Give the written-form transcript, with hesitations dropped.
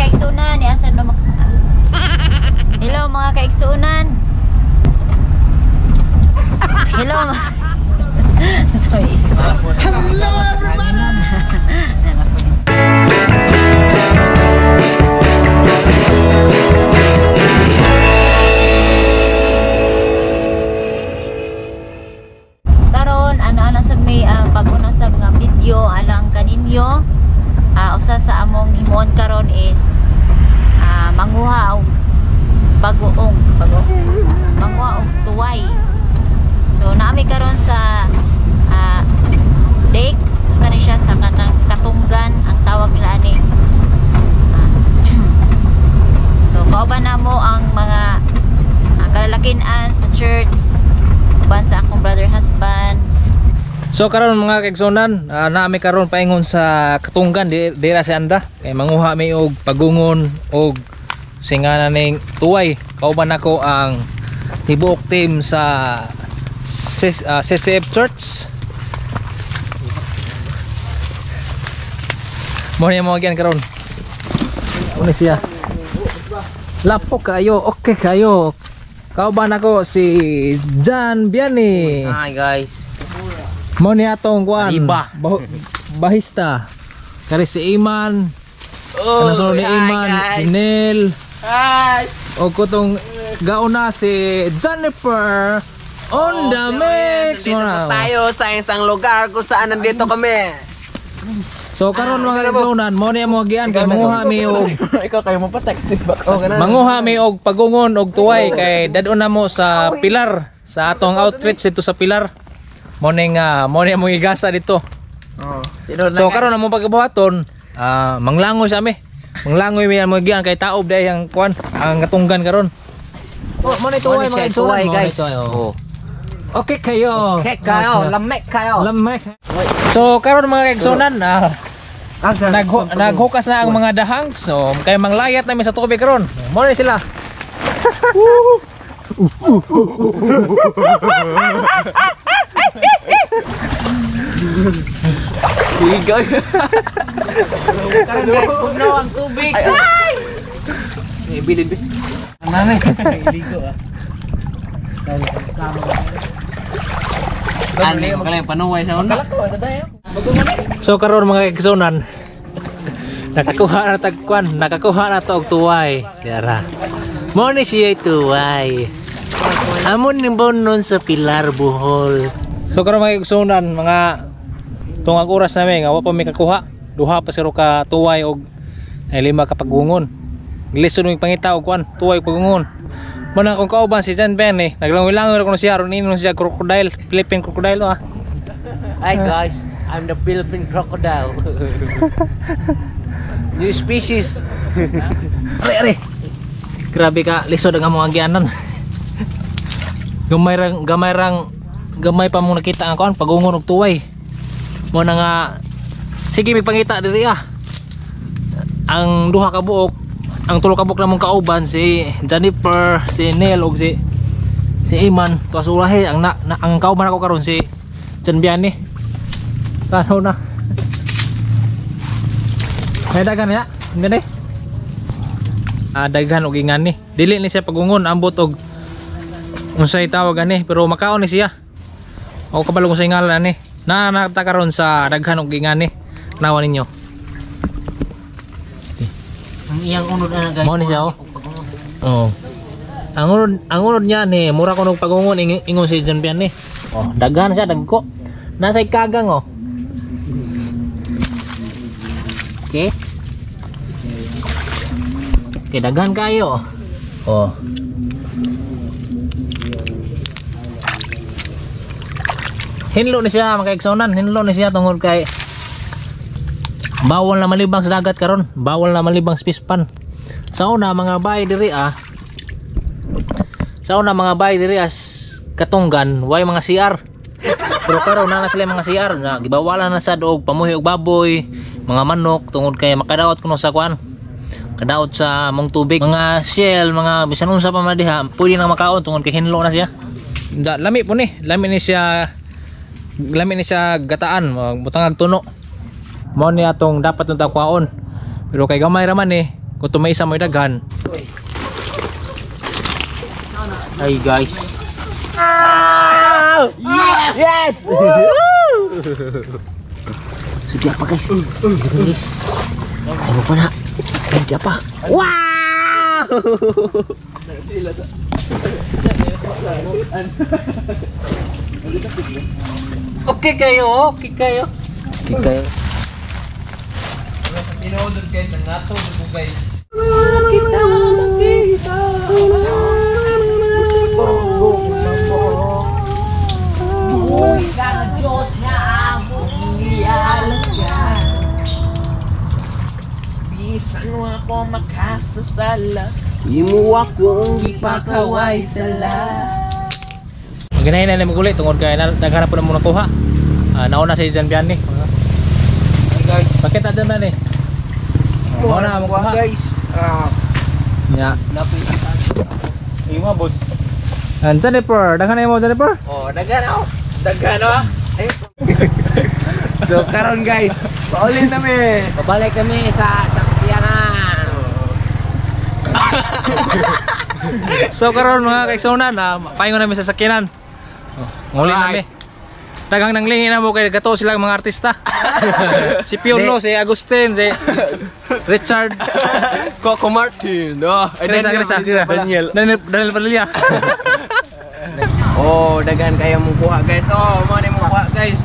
Kaigsunan, asa no. Hello mga kaigsunan. Hello. Sorry. Hello everybody. Karon ano-ano sa may bago na sa mga video alang kaninyo. Usa sa among himuon karon is manguha og bagoong manguha og tuway. So naami karon sa lake, usa ni siya sa kanang Katunggan ang tawag nila ani. So kauban namo ang mga kalalakinan sa church, uban sa akong brother husband. So karon mga kaigsunan, naami karon paingon sa Katunggan dira si Anda. Kay manguha mi og pagungon og singana ning tuway. Kauban nako ang tibuok team sa CCF Church. Mo ni mo agyan karon. Ano siya? Lapok kayo, okay kayo. Kauban nako si Jan Biani. Hi guys. Mo ni atong kuan. Bahista. Kari si Iman. Oh, ano ni Iman, si Nel. Hi. O kutong gauna si Jennifer on the mix. Dito po tayo sa isang lugar kung saan nandito kami. So karon mga kaigsunan, mo ni amo agian kay manguha mi og ikaw kayo mo patek. Manguha mi og pagungon og tuway kay dadon na mo sa Pilar, sa atong outreach dito sa Pilar. Mo ning mo ni among igasa dito. So karon among pagbuhaton, manglangoy sa ami. Manglangoy mi among agian kay taob day ang kuan, ang Katunggan karon. Oh, mo ni tuway mga kaigsunan, guys. Oh. Okay kayo. Okay kayo, lamek kayo. Lamek. So karon mga kaigsunan, naghukas na ang mga dahang. So kay manglayat nami sa tubig karon. Mo ni sila. Igay. Karon guys, pugnaw ang tubig. Ay! Ibilin bi. Nanay. Iligo ah. Ano yung panuway sa una? So karon mga kaigsunan, nakakuha na tagkuan, nakakuha na to og tuway. Dara. Mo ni siya tuway. Amon ning bonon sa Pilar, Bohol. So karon mga kaigsunan, mga tungag oras nami nga wa pa mi kakuha. Duha pa siro ka tuway og ay lima ka pagungon. Glisod mig pangita og kuan, tuway og pagungon. Mo na akong kauban si Jan Ben eh. Naglangoy-langoy ra kuno siya aron inon siya crocodile, Philippine crocodile ah. Hi guys, I'm the Philippine crocodile. New species. Are are. Grabe ka lisod ang among agyanan. Gamay pa mong nakita ang kuan pagungon og tuway. Mo na nga sige mig pangita diri ah. Ang duha ka buok, ang tulo ka buok namong kauban si Jennifer, si Neil ug si Iman. Tuas ulahi ang ang kauban ako karon si Jan Biani. Tanaw na. May dagan ya, ngani. Daghan og ingani. Dili ni siya pagungon, ambot og unsay tawag ani, pero makaon ni siya. O kabalo ko sa ngalan ani. Na nata karon sa daghan og ingani. Nawa ninyo. Ang iyang unod ana guys. Mao ni siya oh. Oh. Ang unod niya ni mura kuno pagungon ingon si John Bian ni. Oh, daghan siya dagko. Nasa ikagang oh. Okay. Okay, daghan kayo. Oh. Hinlo ni siya mga kaigsunan, hinlo ni siya tungod kay bawal na malibang sa dagat karon, bawal na malibang sa pispan. Sa una mga bay diri ah. Sa una mga bay diri as Katunggan, way mga CR. Pero karon na sila mga CR na gibawalan na sad og pamuhi og baboy, mga manok tungod kay makadaot kuno sa kuan. Kadaot sa mong tubig, mga shell, mga bisan unsa pa man diha, pwede nang makaon tungod kay hinlo na siya. Lami po ni, lami ni siya gataan, butangag tuno. Mao ni atong dapat nung kwaon. Pero kay gamay ra man eh. Kung tumaisa mo daghan. Hi guys. Yes! Sige pa guys. Sige guys. Ay mo pa na. Ay pa. Wow! Okay kayo, okay kayo. Okay kayo. Tinuod guys, ang nato ko guys. Bisan mo ako makasasala. Imo akong gipakaway sala. Ganahin na magulit tungod kay daghan na po na mo nakuha. Ah, nauna si Jan Biani. Hi guys. Bakit na Jan Biani? Mao na mo kuha. Guys. Ah, Nya. napit. Imo boss. And Jennifer, daghan na mo Jennifer. Oh, daghan ako. Daghan ako. Ay. So karon guys, paulin nami. Pabalik kami sa sakyanan. So karon mga kaiksonan, na paingon namin sa sakyanan. Oh, nguli Alright. nami. Daghang nanglingi na mo kay gato sila ang mga artista. Si Piolo, si Agustin, si Richard, Coco Martin. Oh, ay, Kresa, Kresa, Daniel. Daniel, Daniel Padilla. Oh, daghan kayo mong kuha guys. Oh, mo ni mong kuha guys.